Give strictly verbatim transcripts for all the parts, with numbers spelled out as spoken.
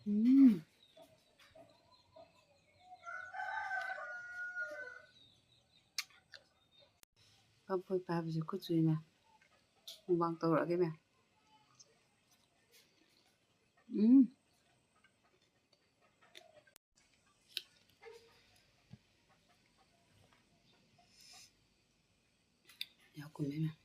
ꯎꯝ꯫ ꯀꯝꯐꯣꯏ ꯄꯥꯏꯕꯁꯦ ꯈꯨꯠ ꯆꯨꯏꯅꯦ꯫ ꯃꯨꯛꯕꯥꯡ ꯇꯧꯔꯛꯑꯒꯦ ꯃꯌꯥꯝ꯫ ꯎꯝ꯫ ꯌꯥꯎ ꯀꯨꯝꯃꯦ ꯃꯌꯥꯝ꯫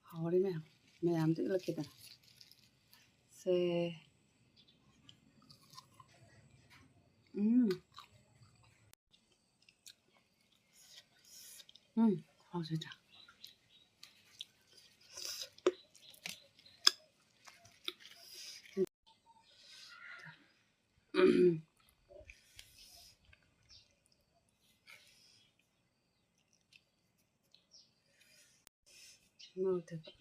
ꯍꯥꯎꯔꯦ ꯃꯌꯥꯝ, ꯃꯌꯥꯝꯗ ꯎꯠꯂꯛꯀꯦꯗꯅ꯫ ꯁꯦ꯫ ꯎꯝ꯫ ꯎꯝ, ꯍꯥꯎꯖꯗ꯭ꯔꯥ? ꯎꯝ꯫ ꯃꯣꯔꯣꯛ ꯑꯇꯦꯛꯄ꯫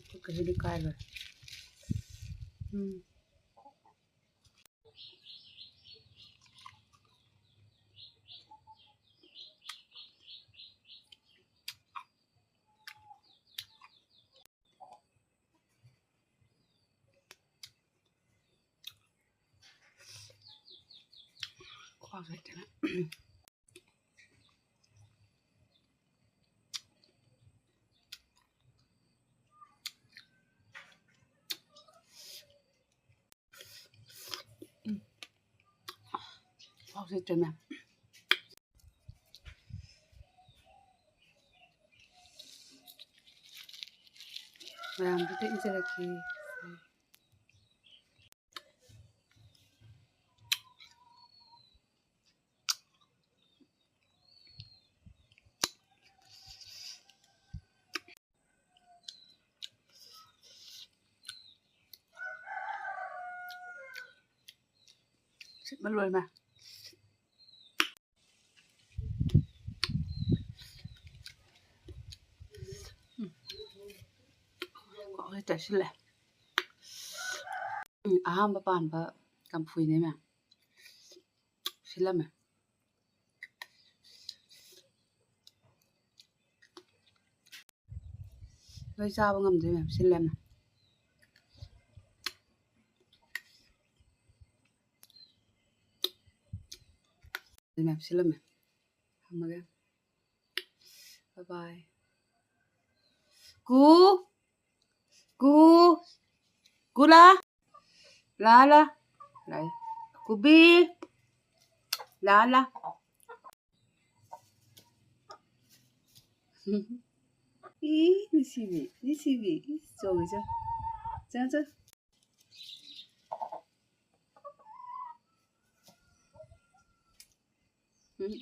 ꯈꯨꯠꯀꯁꯤꯗꯤ ꯀꯥꯏ ꯂꯣꯏꯔꯦ꯫ ꯎꯝ꯫ ꯈꯨꯍꯥꯎꯁꯦ ꯂꯩꯇꯦꯅ꯫ ꯎꯝ꯫ ꯈꯨꯍꯥꯎꯁꯦ ꯂꯩꯇꯦꯅ꯫ ꯃꯌꯥꯝꯗꯨꯗ ꯏꯖꯔꯛꯀꯦ꯫ ꯁꯤꯠꯃ ꯂꯣꯏꯃ꯫ ꯎꯝ꯫ ꯀꯣꯛꯁꯦ ꯆꯥꯁꯤꯜꯂꯦ꯫ ꯎꯝ, ꯑꯍꯥꯟꯕ ꯄꯥꯟꯕ ꯀꯝꯐꯣꯏꯅꯦ ꯃꯌꯥꯝ꯫ ꯁꯤꯜꯂꯝꯃꯦ꯫ ꯂꯣꯏ ꯆꯥꯕ ꯉꯝꯗ꯭ꯔꯦ ꯃꯌꯥꯝ, ꯁꯤꯜꯂꯦ ꯌꯥꯝꯅ꯫ ꯃꯌꯥꯝ ꯁꯤꯜꯂꯝꯃꯦ꯫ ꯊꯝꯃꯒꯦ꯫ Bye bye꯫ ꯀꯨ꯫ ꯀꯨ꯫ ꯀꯨ ꯂꯥ꯫ ꯂꯥ ꯂꯥ꯫ ꯂꯥ꯫ ꯀꯨꯕꯤ꯫ ꯂꯥ ꯂꯥ꯫ ꯏ, ꯅꯨꯡꯁꯤꯕꯤ, ꯅꯨꯡꯁꯤꯕꯤ꯫ ꯏ, ꯆꯣꯡꯉꯦ, ꯆꯣ꯫ ꯆꯣ, ꯆꯣ꯫ ꯎꯝ꯫